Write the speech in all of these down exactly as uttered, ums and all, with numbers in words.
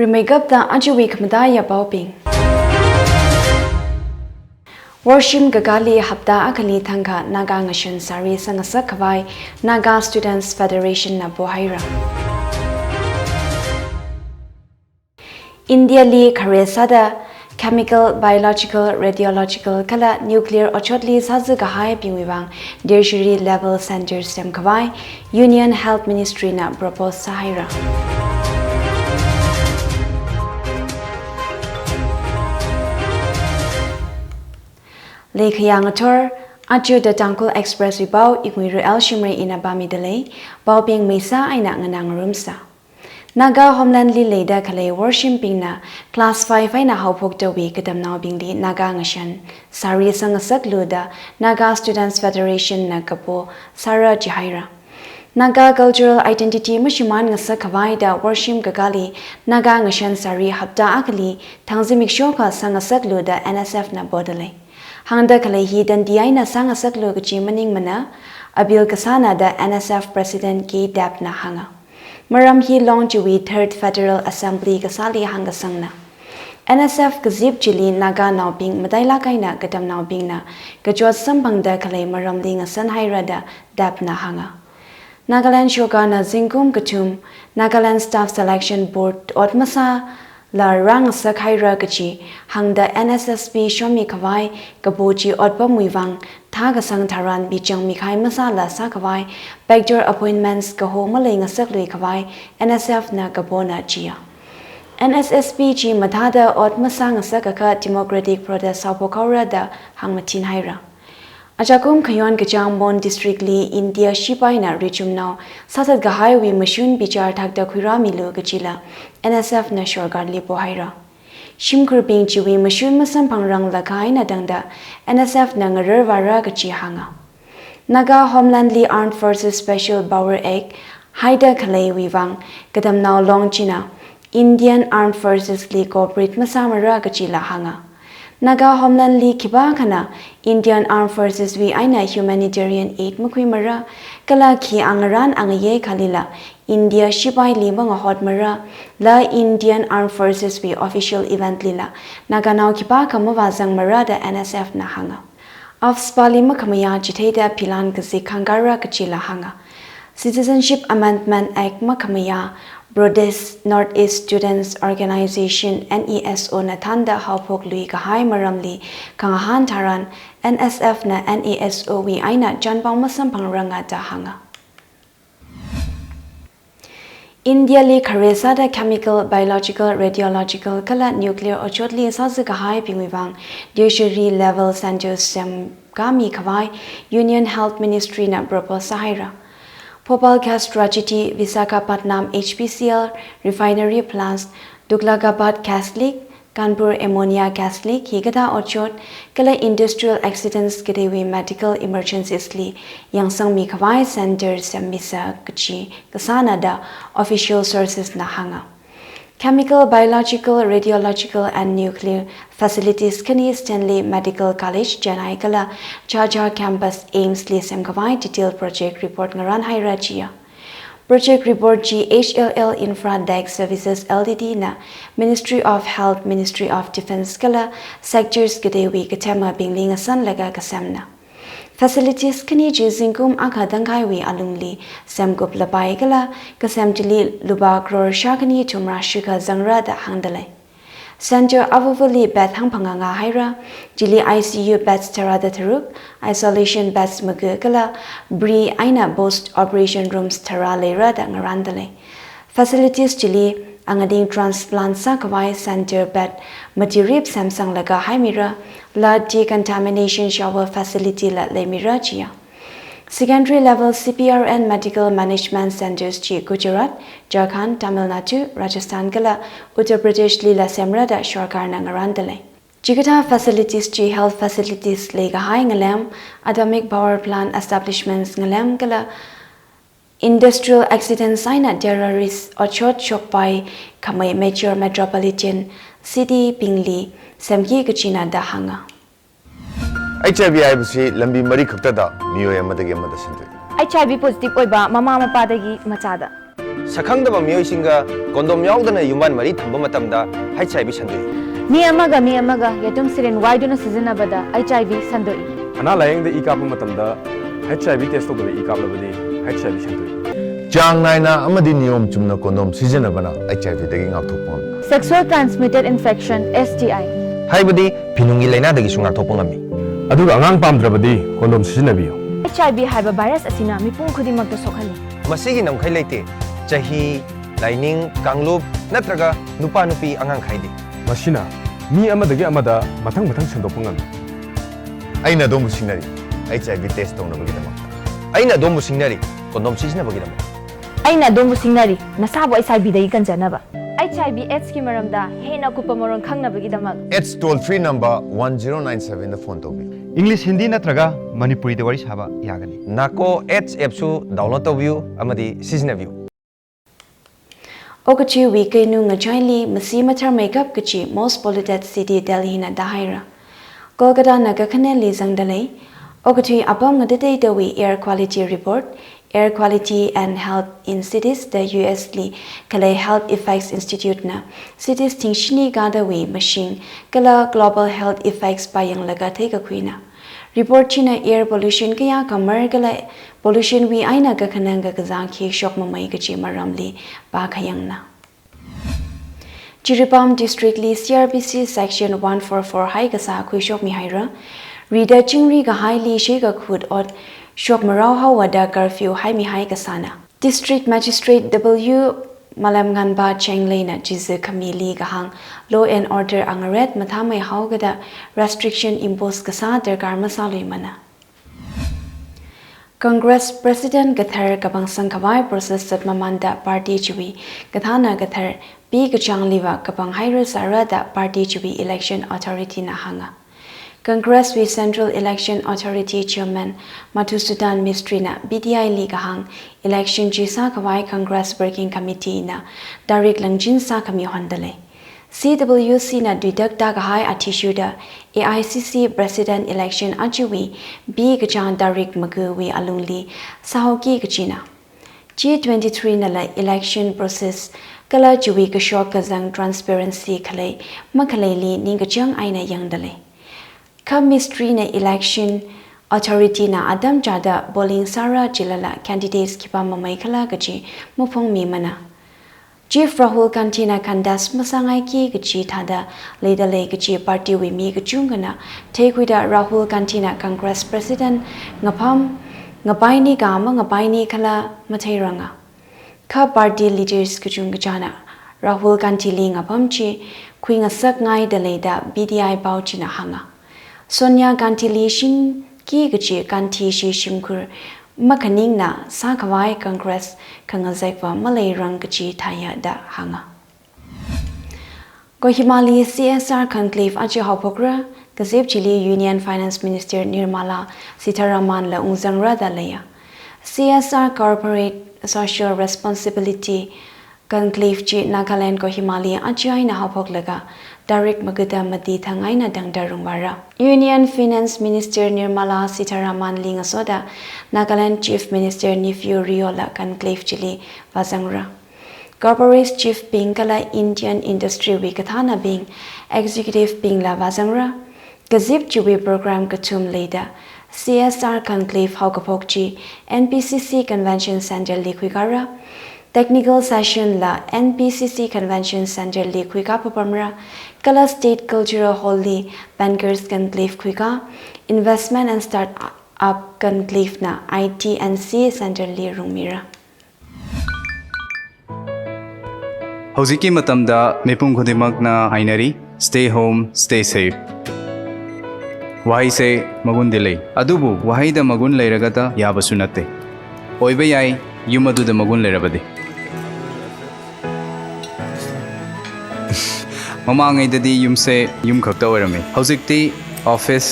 Rimeikapta ajawui khamataiya paobing. Worshim kakāli hapta akhali thangkha Naga ngashan sari sangasak khavai Naga Students Federation na pohaira. India li khare sāda chemical, biological, radiological kala nuclear otshotli sāzā kahaibingwui vang tertiary level centers semkhavai Union Health Ministry na propose sāhaira. Leikhayang athor, aja The Tangkhul Express wui pao Ingwiro L Shimray ina pāmida lei, paobing meisā eina nganāngarumsa. Naga homeland li leida khalei worshimbingna class five eina haophoktawui katamnaobingli Naga ngashan sari sangasaklu da Naga Students Federation na kapo sāra jihaira. Naga cultural identity mashimān ngasak khavai da worshim kakāli Naga ngashan sari hapta akhali thang zimiksho kha sangasaklu da N S F na poda lei. Hāngda khalei hi tandi eina sangasaklu kaji maningmana, appeal kasāna da N S F President K Deb na hānga. Maram hi Long chiwui Third Federal Assembly kasāli hāngkasangna. N S F kazip chili Naganaobing matailāk eina katamnaobingna kachot samphangda khalei maramli ngasanhaira da Deb na hānga. Nagaland sorkarna zingkum kathum Nagaland Staff Selection Board ot masāla rāngasakhaira kaji hāngda N S S P shomi khavai kapo chi otpamwui vang thākasang tharan bichang mikahai masāla sākhavai backdoor appointments kaho maleingasaklui khavai N S F na kapona jiya. N S S P chi mathāda ot masāngasakakha democratic protest haophok haora da hāngmathinhaira. Ajakum khayon kachāng Mon District li India shipaina richumnao sāthat kahaiwui mashun bichar thakda khuirāmilu kajila N S F na sorkarli pohaira. Shimkhurbing chiwui mashun masamphangrang lakha eina tangda N S F na ngararvāra kaji hānga. Naga homeland li Armed Forces Special Power Act haida khaleiwui vang katamnao Long china Indian Armed Forces li cooperate masāmara kajila hānga. Naga homeland li khipākhana Indian Armed Forces wui eina humanitarian aid makhuimara, kala khi angarān angayei khalila India shipaili mangahotmara, la Indian Armed Forces wui official event lila Naganao khipākha mavāzangmara da N S F na hānga. AFSPA li makhamayā chitheida philan kazik khangkara kajila hānga. Citizenship Amendment Act makhamayā Pradesh North East Students Organization, N E S O na thānda haophoklui kahai maramli khangahān tharan N S F na N E S O wui eina chānpao masamphangranga da hānga. India li khare sāda chemical, biological, radiological kala nuclear otshotli sāzā kahaibingwui vang tertiary level centers semkāmi khavai Union Health Ministry na propose sāhaira. Bhopal Gas Tragedy, Visakhapatnam H P C L refinery plants, Tughlakabad Gas Leak, Kanpur Ammonia Gas Leak hikathā otshot kala industrial accidents kateiwui medical emergencies li yangsangmi khavai center semmisa kaji kasāna da official sources na hānga. Chemical, biological, radiological and nuclear facilities khani Stanley Medical College, Chennai kala Jhajjar Campus AIIMS li semkhavai detail project report ngarānhaira jiya. Project report chi H L L Infratech Services L T D na Ministry of Health, Ministry of Defence kala sectors kateiwui kathemabingli ngasanlaga kasemna. Facilities khani chi zingkum akha tangkhaiwui alungli semkuplapai kala kasem chili lupā crore shākhani thumrā shikha zangra da hāngda lei. Center avuvali bed hangphangā ngā haira, chili I C U beds tharāda tharuk, isolation beds maga kala bri eina post operation rooms tharā leira da ngarānda lei. Facilities chili angading transplant sākhavai center bed matirip semsanglaga haimira, la decontamination shower facility la leimira jiya. Secondary level C P R and medical management centers chi Gujarat, Jharkhand, Tamil Nadu, Rajasthan kala Uttar Pradesh lila semra da sorkarna ngarānda lei. Chikathā facilities chi health facilities leikahai ngalem, atomic power plant establishments ngalem kala industrial accidents eina terrorist otshot shokpai khamei major metropolitan city bingli semki kajina da hānga. H I V ꯍꯥꯏꯕꯁꯤ ꯂꯝꯕꯤ ꯃꯔꯤ ꯈꯛꯇꯗ ꯃꯤꯑꯣꯏ ꯑꯃꯗꯒꯤ ꯑꯃꯗ ꯁꯟꯗꯣꯛꯏ꯫ H I V positive ꯑꯣꯏꯕ ꯃꯃꯥ ꯃꯄꯥꯗꯒꯤ ꯃꯆꯥꯗ꯫ ꯁꯛꯈꯪꯗꯕ ꯃꯤꯑꯣꯏꯁꯤꯡꯒ condom ꯌꯥꯎꯗꯅ ꯌꯨꯝꯕꯥꯟ ꯃꯔꯤ ꯊꯝꯕ ꯃꯇꯝꯗ H I V ꯁꯟꯗꯣꯛꯏ꯫ ꯃꯤ ꯑꯃꯒ ꯃꯤ ꯑꯃꯒ ꯌꯦꯇꯨꯝ syringe ꯋꯥꯏꯗꯨꯅ ꯁꯤꯖꯤꯟꯅꯕꯗ H I V ꯁꯟꯗꯣꯛꯏ꯫ ꯑꯅꯥ ꯂꯥꯌꯦꯡꯗ ꯏ ꯀꯥꯞꯄ ꯃꯇꯝꯗ H I V test ꯇꯧꯗꯕ ꯏ ꯀꯥꯞꯂꯕꯗꯤ H I V ꯁꯟꯗꯣꯛꯏ꯫ ꯆꯥꯡ ꯅꯥꯏꯅ ꯑꯃꯗꯤ ꯅꯤꯌꯣꯝ ꯆꯨꯝꯅ condom ꯁꯤꯖꯤꯟꯅꯕꯅ H I V ꯗꯒꯤ ꯉꯥꯛꯊꯣꯛꯄ ꯉꯝꯃꯤ꯫ Sexual transmitted infection, S T I, ꯍꯥꯏꯕꯗꯤ ꯐꯤꯅꯨꯡꯒꯤ ꯂꯥꯏꯅꯥꯗꯒꯤꯁꯨ ꯉꯥꯛꯊꯣꯛꯄ ꯉꯝꯃꯤ꯫ ꯑꯗꯨꯒ ꯑꯉꯥꯡ ꯄꯥꯝꯗ꯭ꯔꯕꯗꯤ condom ꯁꯤꯖꯤꯟꯅꯕꯤꯌꯨ꯫ H I V ꯍꯥꯏꯕ virus ꯑꯁꯤꯅ ꯃꯤꯄꯨꯝ ꯈꯨꯗꯤꯡꯃꯛꯇ ꯁꯣꯛꯍꯜꯂꯤ꯫ ꯃꯁꯤꯒꯤ ꯉꯝꯈꯩ ꯂꯩꯇꯦ꯫ ꯆꯍꯤ, ꯂꯥꯏꯅꯤꯡ, ꯀꯥꯡꯂꯨꯞ ꯅꯠꯇ꯭ꯔꯒ ꯅꯨꯄꯥ ꯅꯨꯄꯤ ꯑꯉꯥꯡ ꯈꯥꯏꯗꯦ꯫ ꯃꯁꯤꯅ ꯃꯤ ꯑꯃꯗꯒꯤ ꯑꯃꯗ ꯃꯊꯪ ꯃꯊꯪ ꯁꯟꯗꯣꯛꯄ ꯉꯝꯃꯤ꯫ ꯑꯩꯅ ꯑꯗꯣꯝꯕꯨ ꯁꯤꯡꯅꯔꯤ, H I V test ꯇꯧꯅꯕꯒꯤꯗꯃꯛ꯫ ꯑꯩꯅ ꯑꯗꯣꯝꯕꯨ ꯁꯤꯡꯅꯔꯤ, condom ꯁꯤꯖꯤꯟꯅꯕꯒꯤꯗꯃꯛ꯫ ꯑꯩꯅ ꯑꯗꯣꯝꯕꯨ ꯁꯤꯡꯅꯔꯤ, ꯅꯁꯥꯕꯨ H I V ꯗꯒꯤ ꯀꯟꯖꯅꯕ꯫ H I V AIDS ꯀꯤ ꯃꯔꯝꯗ ꯍꯦꯟꯅ ꯑꯀꯨꯞꯄ ꯃꯔꯣꯜ ꯈꯪꯅꯕꯒꯤꯗꯃꯛ AIDS toll free number one zero nine seven ꯗ phone ꯇꯧꯕꯤꯌꯨ꯫ English, Hindi ꯅꯠꯇ꯭ꯔꯒ ꯃꯅꯤꯄꯨꯔꯤꯗ ꯋꯥꯔꯤ ꯁꯥꯕ ꯌꯥꯒꯅꯤ꯫ NACO AIDS app ꯁꯨ download ꯇꯧꯕꯤꯌꯨ ꯑꯃꯗꯤ ꯁꯤꯖꯤꯟꯅꯕꯤꯌꯨ꯫ Okathuiwui keinu ngachaili masi mathar maikap kachi most polluted city Delhi na dahaira. Kolkata na kakhaneli zangda lei. Okathui apam ngatateitawui air quality report, Air Quality and Health in Cities da U S li khalei Health Effects Institute na cities thingshini kadawui mashing kala global health effects pāyanglaga theikakhuina. Report china air pollution kayākha mar kala pollution wui eina kakhanang kakazā khi shokmamei kachi maramli pākhayangna. Jiribam District li C R P C Section one four four hai kasā khuishokmihaira. Rida chingri kahaili shekakhut ot shokmarao haowa da curfew haimihai kasāna. District Magistrate W Malamnganba Chengleina chizi khamili kahāng law and order angaret mathāmei haokada restriction impose kasā darkar masāluimana. Congress President kathar kapangsang khavai process zatmamanda party chiwui kathāna kathar P Kachangliva kapanghaira sāra da party chiwui election authority na hānga. Congress wui Central Election Authority Chairman Madhusudan Mistry na P T I li kahāng election chi sākhavai Congress Working Committee na tarik langchin sākhami hondalei. C W C na duitak takahai athishurda A I C C President Election achiwui P Kachang tarik makuwui alungli sāhaoki kachina. G twenty-three nala election process kala chiwui kashok kazang transparency khalei makhaleili ningkachāng eina yangdalei. Kha Mistry na election authority na atam chāda polling sāra chilala candidates khipā mamei khala kachi maphongmimana. Chief Rahul Gandhi na contest masāngaiki kachi thāda leidalei kachi party wui mi kachungkhana theikhuida Rahul Gandhi na Congress President ngapham ngapaini ka mangapaini khala matheiranga. Kha party leaders kachungkachāna Rahul Gandhi li ngapham chi khuingasakngaidalei da P T I pao china hānga. Sonia Gandhi li shingki kachi Gandhi shi shimkhur makhaningna sākhavai Congress khangazekva maleirang kachi thāya da hānga. Kohimali C S R conclave achi haophokra, kazip chili Union Finance Minister Nirmala Sitharaman la ungzangra da leiya. C S R Corporate Social Responsibility conclave chi Nagaland Kohimali achi eina haophoklaga tarik makuda mati thang eina tangda rungvāra. Union Finance Minister Nirmala Sitharaman li ngasoda Nagaland Chief Minister Neiphiu Rio la conclave chili vāzangra. Corporate chief bing kala Indian industry wui kathānabing, executive bing la vāzangra. Kazip chiwui program kathum leida C S R conclave haokaphok chi N P C C Convention Center li khuikara. Technical session la N P C C Convention Center li khuika papamra. Kala State Cultural Hall li Bankers Conclave khuika, Investment and Start Up Conclave na I T and C Center li rungmira. ꯍꯧꯖꯤꯛꯀꯤ ꯃꯇꯝꯗ ꯃꯤꯄꯨꯝ ꯈꯨꯗꯤꯡꯃꯛꯅ ꯍꯥꯏꯅꯔꯤ, "Stay home, stay safe"꯫ ꯋꯥꯍꯩꯁꯦ ꯃꯒꯨꯟꯗꯤ ꯂꯩ, ꯑꯗꯨꯕꯨ ꯋꯥꯍꯩꯗ ꯃꯒꯨꯟ ꯂꯩꯔꯒꯇ ꯌꯥꯕꯁꯨ ꯅꯠꯇꯦ꯫ ꯑꯣꯏꯕ ꯌꯥꯏ, ꯌꯨꯝ ꯑꯗꯨꯗ ꯃꯒꯨꯟ ꯂꯩꯔꯕꯗꯤ꯫ ꯃꯃꯥꯡꯉꯩꯗꯗꯤ ꯌꯨꯝꯁꯦ ꯌꯨꯝ ꯈꯛꯇ ꯑꯣꯏꯔꯝꯃꯤ꯫ ꯍꯧꯖꯤꯛꯇꯤ office,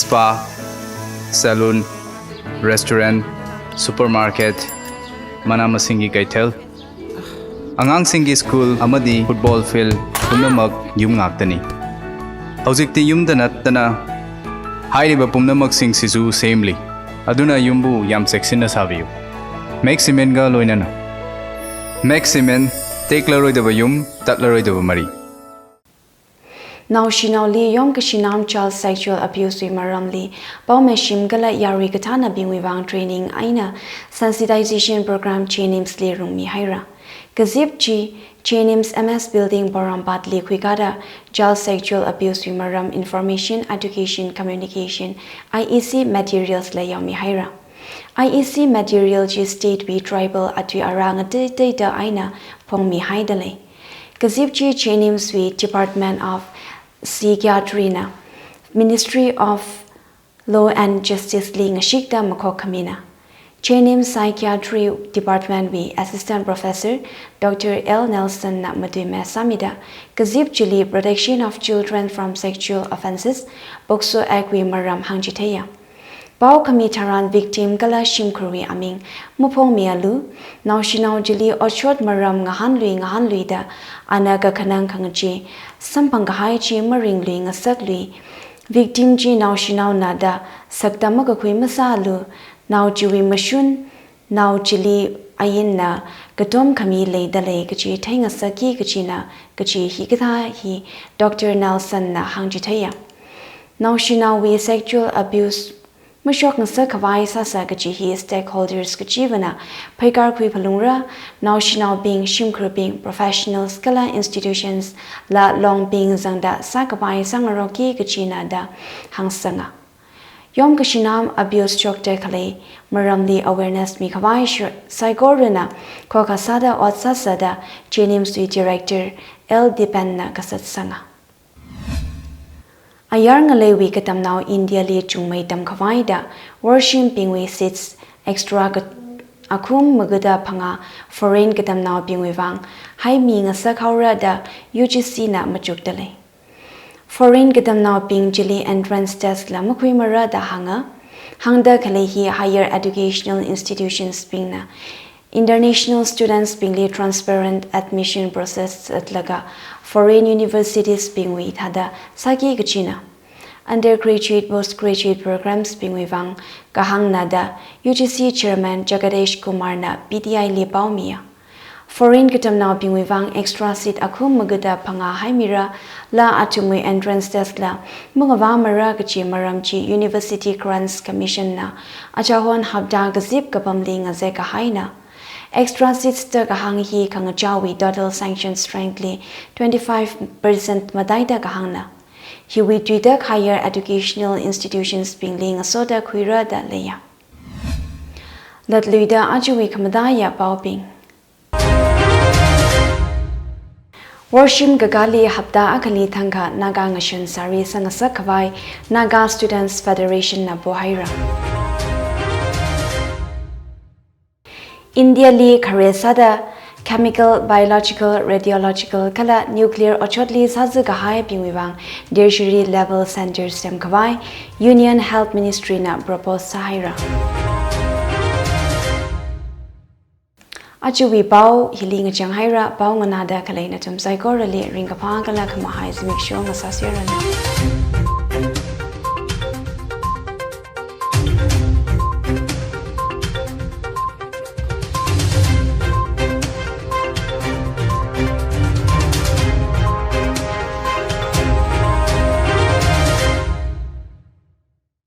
spa, salon, restaurant, supermarket, ꯃꯅꯥ ꯃꯁꯤꯡꯒꯤ ꯀꯩꯊꯦꯜ, ꯑꯉꯥꯡꯁꯤꯡꯒꯤ school ꯑꯃꯗꯤ football field ꯄꯨꯝꯅꯃꯛ ꯌꯨꯝ ꯉꯥꯛꯇꯅꯤ꯫ ꯍꯧꯖꯤꯛꯇꯤ ꯌꯨꯝꯗ ꯅꯠꯇꯅ ꯍꯥꯏꯔꯤꯕ ꯄꯨꯝꯅꯃꯛꯁꯤꯡꯁꯤꯁꯨ ꯁꯦꯝꯂꯤ꯫ ꯑꯗꯨꯅ ꯌꯨꯝꯕꯨ ꯌꯥꯝ ꯆꯦꯛꯁꯤꯟꯅ ꯁꯥꯕꯤꯌꯨ꯫ ꯃꯦꯛ ꯁꯤꯃꯦꯟꯒ ꯂꯣꯏꯅꯅ꯫ Max Cement, teklaroidava yum, tatlaroidava mari. Naoshinaoli yomkashinam child sexual abuse wui maramli, paomashim kala yarui kathānabingwui vang training eina sensitization program JNIMS li rungmihaira. Kazip chi, JNIMS M S Building Porompat li khuikada child sexual abuse wui maram information, education, communication, I E C materials la yaomihaira. I E C material chi state wui tribal atui ara ngateiteida eina phongmihaida lei. Kazip chi JNIMS wui Department of Psychiatry na Ministry of Law and Justice li ngashikta makhok khamina. JNIMS Psychiatry Department wui Assistant Professor Doctor L Nelson na matuime sāmida, kazip chili Protection of Children from Sexual Offences, POCSO Act wui maram hāngchitheiya. Pao khami tharan victim kala shimkhurwui aming maphongmialu, naoshinao chili otshot maram ngahānlui ngahānluida, ana kakhanang khangachee samphang kahai chi maringlui ngasaklui, victim chi naoshinaona da sakta makakhui masālu, nao chiwui mashun, nao chili ainna katom khami leida lei kachi theingasakki kachina kachi hikathā hi Doctor Nelson na hāngchitheiya. Naoshinaowui sexual abuse mashok ngasak khavai sāsa kachi hi stakeholders kachivana pheikar khuiphalungra, naoshinaobing, shimkhurbing, professionals kala institutions la longbing zangda sākhavai sāngarokki kachina da hāngsanga. Yomkashinam abuse shokda khalei maramli awareness mikhavai shu-, saikorana khokha sāda ot sāsa da JNIMS wui Director L Dipen na kasatsanga. Ayar ngaleiwui katamnao India li chungmei tamkhavai da worshimbingwui seats extra ka-, akhum magada phangā foreign katamnaobingwui vang haimi ngasakhaora da U G C na machukda lei. Foreign katamnaobing chili entrance test la makhuimara da hānga. Hāngda khalei hi higher educational institutions bingna international students bingli transparent admission process zatlaga foreign universities bingwui thāda sāki kachina. Undergraduate, postgraduate programs bingwui vang kahāngna da U G C Chairman Jagadish Kumar na P T I li paomiya. Foreign katamnaobingwui vang extra seat akhum magada phangā haimira, la athumwui entrance test la mangavāmara kachi maram chi University Grants Commission na achahon hapta kazip kapamli ngazek kahaina. Extra seats da kahāng hi khangachaowui total sanction strength li twenty-five percent mataida kahāngna. Hiwui tuida higher educational institutions bingli ngasoda khuira da leiya. Latluida ajawui khamataiya paobing. Worshim kakāli hapta akhali thangkha Naga ngashun sari sangasak khavai Naga Students Federation na pohaira. India li khare sāda chemical, biological, radiological kala nuclear otshotli sāzā kahaibingwui vang tertiary level center semkhavai Union Health Ministry na propose sāhaira. Ajawui pao hili ngachang haira, pao nganāda khalei nathum saikorali ringkaphā kala khamahai zimiksho ngasāseranu.